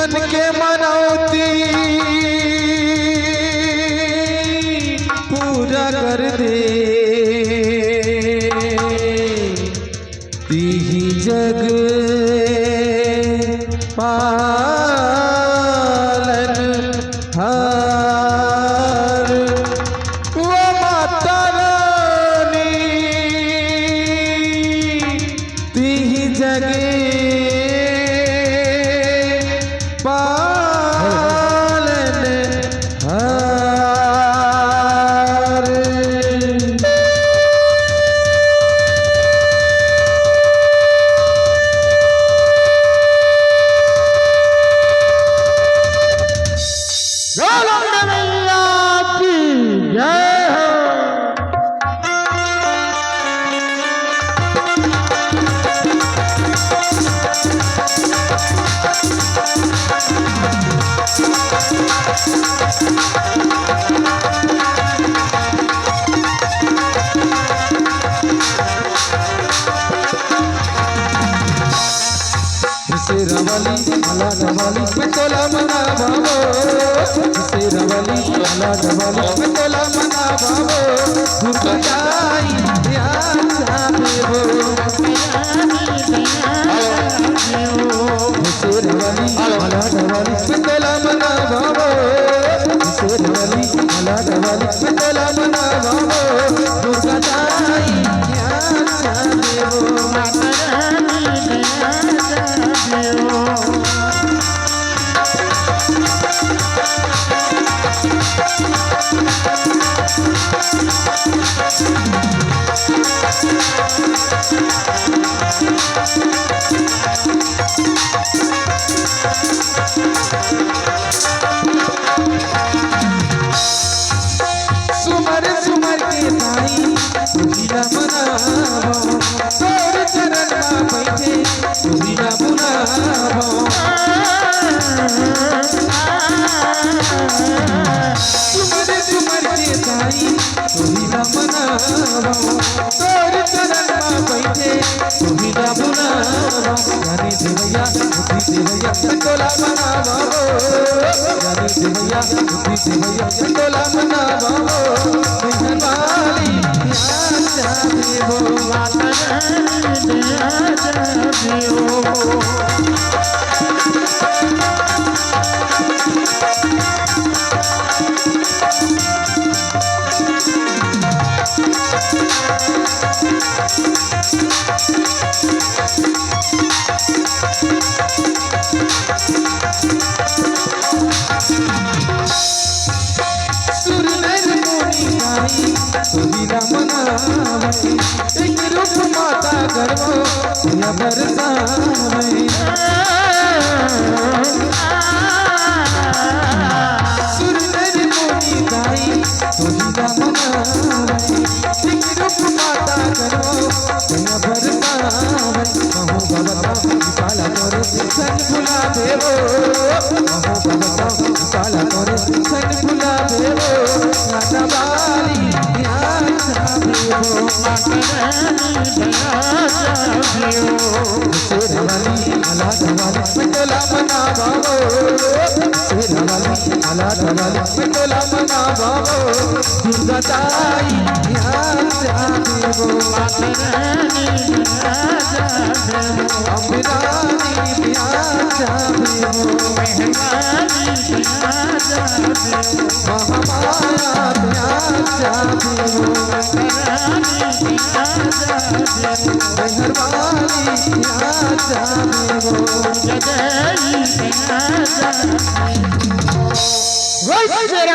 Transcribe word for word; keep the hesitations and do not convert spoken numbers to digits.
मन के मनौती पूरा कर दे। तिही जग पालन हार। वो माता रानी तिही जग पालन हार। गौरंग मैया की जय हो। शेरावाली, आला डवाली, मैं तोला मनावा वो। शेरावाली, आला डवाली, मैं तोला मनावा वो। दुर्गा दाई, प्यार चाहे वो। शेरावाली, आला डवाली, मैं तोला मनावा वो। शेरावाली, आला डवाली, मैं तोला मनावा वो। दुर्गा दाई, प्यार चाहे वो। सुमर सुमर के दाई तुहिला मनावो, तोर चरण मा बैठे तुहिला मनावो। सुमर सुमर के दाई तुहिला मनावो, तोर चरण मा बैठे तुहिला मनावो। ज्ञानी देवैया, बुद्धि देवैया, तोला मनावो। ज्ञानी देवैया, बुद्धि देवैया, तोला मनावो। मैहर वाली, प्यार चाहे वो। माता रानी, प्यार चाहे वो। सुर नर मुनि गाई, तुहिला मनावै। एक रूप माता गरबो, भैया बरसावै। सुर नर मुनि गाई, तुहिला मनावै। एक रूप माता गरबो, भैया बरसावै। महू गवता, काला तोरे सन बुला देवो। महू गवता, काला तोरे सन बुला देवो। राजा बाली, प्यार चाहे वो। माता रानी, प्यार चाहे वो। शेरावाली, आला डवाली, मैं तोला मनावो। शेरावाली, आला डवाली, मैं तोला मनावो। दुर्गा दाई, प्यार चाहे वो। माता रानी, प्यार चाहे वो। अम्बे रानी, प्यार चाहे वो। मेहर वाली, प्यार चाहे वो। महामाया, प्यार चाहे वो। माता रानी, प्यार चाहे वो। मेहर वाली, प्यार चाहे वो। जगदम्बे, प्यार चाहे वो।